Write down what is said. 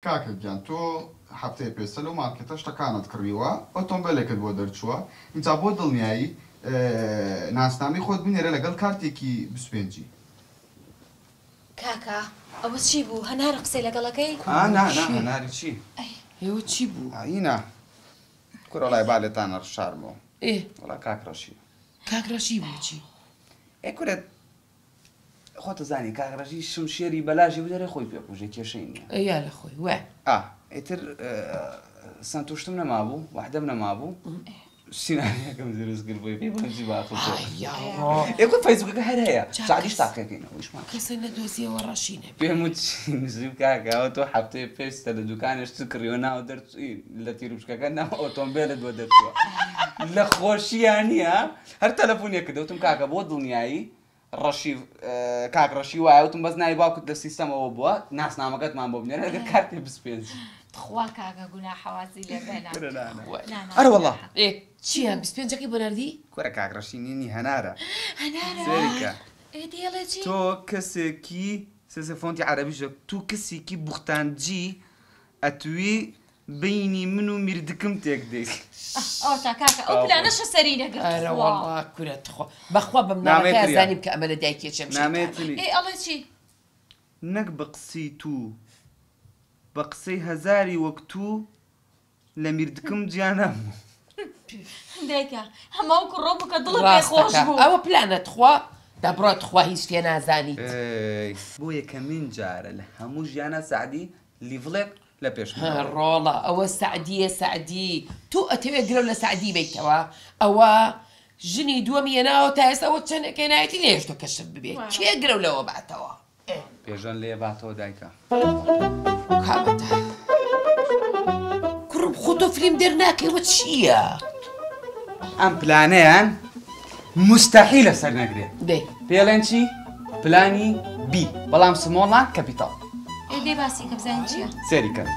کاکە گیان تۆ هەفتەی پێسە لەو مارکێتە شتەکانت کڕیوە ئۆتۆمبێلێکت بۆ دەرچووە ئینجا بۆ دڵنیایی ناسنامەی خۆت بنێرە لەگەڵ کارتێکی 25 ی. کاکە ئەوە چی بوو هەنارە قسەی لەگەڵەکەی؟ ئا نا نا هەناری چی؟ ئەی. ئێوە چی بوو؟ ئای نا کورە وەڵای با لێتان شارمەوە. ئێ. وەڵا کاک ڕەشی. کاک ڕەشی بوو چی؟ ئێ کورە خۆت ئەزانی کاک ڕەشی شمشێری بەلاشی بدەرێ خۆی پێ کوژێ کێشەی نییە. ئەی یا لە خۆی وە. ئا ئیتر سەنتوشتم نەمابوو وەحدەم نەمابوو سیناریۆکەم دروست کرد بۆی پێی بڵێم چی باخ تۆ. ئای یاڕۆ. ئێ خۆ فەیسبووکەکە هەر هەیە سەعدیش تاقیەکەینەوە ئیشمان چییە. کەسە نەدۆزیەوە ڕەشی نەبێ. پێم وت چی نووسیم کاکە ئەوە تۆ هەفتەیە پێش سەر لە دوکانێ شتت کڕیوە ناو دەرچووی لە تیروپشکەکە ناو ئۆتۆمبێلت بۆ دەرچووە لە خۆشییا نییە هەر تەلەفۆنێک کرد وتم کاکە بۆ دڵنیایی ڕەشی کاک ڕەشی وایە وتم بەس ناوی باوکت لە سیستەم ئەوە بووە ناسنامەکەتمان بۆ بنێرە لەگەر کارتێ 25. تخوا کاکە گوناحە وازی لێ بێنە. کورە نا نا. نا نا ئەرە وەڵا. ئێ چییە 25ەکەی بۆ ناردی؟ کورە کاک ڕەشی نینی هەنارە. هەنارە؟ سەیری کە. ئێ دەیڵێ چی؟ تۆ کەسێکی سێ سێ فۆنتی عەرەبیشە تو کەسێکی بوختانجی ئەتوی بەینی من و میردکم تێک دەی. ئەوەتا کاکە ئەو پلانەشە سەری نەگرت ئەرە تخوا. وەڵا کورە تخوا بەخوا بە نامەیە مناڵەکەیا تریا. زانیم کە ئەمە لە دایکیە چێم نامەیە شەیتانە. تری. ئێ ئەڵێ چی؟ نەک بە قسەی توو بە قسەی هەزاری وەک توو لە میردکم جیا نابم. دایکە هەمە ئەو کوڕە بوو کە دڵت پێ خۆش ڕاستەکا بوو. ئەوە پلانە تخوا دەبڕۆ تخوا هیچ تێ نازانیت. ئەی بۆ یەکەمین جارە لە هەموو ژیانا سەعدی لیڤڵێک لە پێش ها منەوە. ڕۆڵە ئەوە سەعدیە سەعدی تۆ ئەتەوێ گرەو لە سەعدی بەیتەوە ئەوە ژنی دووەمی هێناوە تا ئێستا ئەوە چەندێک هێنایەتی نەهێشتوە کەشف ببێ کێ گرەو لەوە باتەوە. پێژەن لێ باتەوە دایکە. کامەتە کوڕم خۆ تۆ فلیم دەرناکەی وە چییە؟ ئەم پلانەیان موستەحیلە سەر نەگرێ. دەی. پێڵێن چی؟ پلانی بی بەڵام small نا capital. ئێ دەی باسی کە بزانین چییە. سەیری کەن.